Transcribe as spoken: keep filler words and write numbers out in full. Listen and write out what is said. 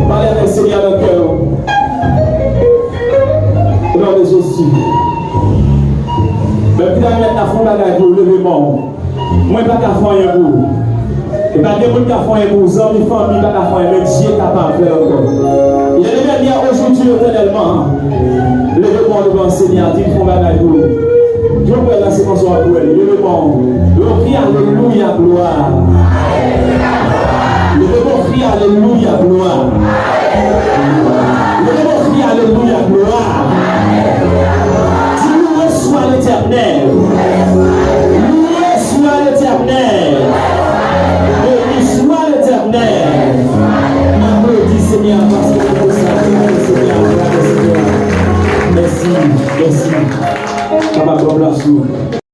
Pale avèk Senyè nan kè w. O non de Jezi. Menm ki ta remèt la fè yon bagay pou ou, leve men w. Mwen pa ka fè anyen pou ou. E pa gen moun ka fè anyen pou ou. Zanmi, fanmi pa ka fè anyen, men Dye kapab fè ankò. Il est le même hier, aujourd'hui, éternellement. Leve men w devan Senyè a, di l fè yon bagay pou ou. Yon pwèl la, se konsa w ap pwèl. Leve men w. Leve w, kri alelouya, glwa. Leve w, kri alelouya, glwa. Leve w, kri alelouya, glwa. Di, loué soit l'Éternel. Loué soit l'Éternel. Béni soit l'Éternel. Aplodi Senyè a, paske li bon, sa, aplodi Senyè a, aplodi Senyè a. Mèsi, mèsi. Papa, pran plas ou.